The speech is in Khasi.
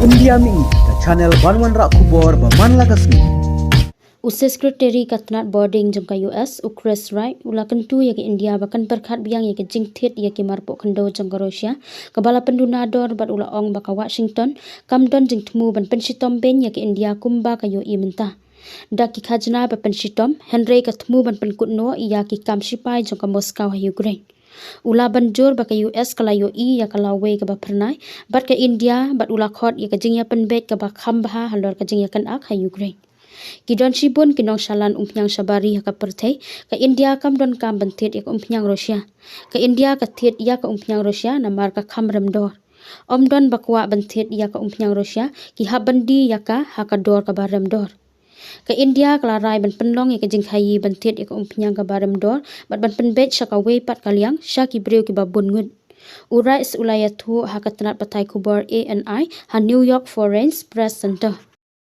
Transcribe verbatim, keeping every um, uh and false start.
India Mihngi, ka channel ban wanrah khubor ba man la ka sngi. U Secretary ka tnat bording jong ka U S, u Chris Wright, u la kyntu ïa ka India ba kan pyrkhat biang ïa ka jingthied ïa ki marpoh khyndew jong ka Russia kaba la pynduna dor, bad u la ong ba ka Washington kam don jingthmu ban pynshitom beiñ ïa ka India kumba ka ïohi mynta. Da ki khajna ba pynshitom, hynrei ka thmu ban pynkut noh ïa ki kam shipai jong ka Moscow ha Ukraine. U la ban jur ba ka U S ka la ïohi ïa ka lawei kaba phyrnai bad ka India, bad u la khot ïa ka jingïapynbeit kaba kham bha halor ka jingïakyndak ha Ukraine. Ki don shibun ki nongshalan umphniang shabari ha ka pyrthei. Ka India kam donkam ban thied ïa ka umphniang Russia. Ka India ka thied ïa ka umphniang Russia namar ka kham rem dor. Ym don ba kwah ban thied ïa ka umphniang Russia, ki hap ban die ïa ka ha ka dor kaba rem dor. Ka India ka la rai ban pynlong ïa ka jingkhaïi ban thied ïa ka umphniang kaba rem dor bad ban pynbeit sha kawei pat ka liang sha ki briew kiba bun ngut. U Wright u la ïathuh ha ka tnat pathai khubor A N I ha New York Foreign Press Center.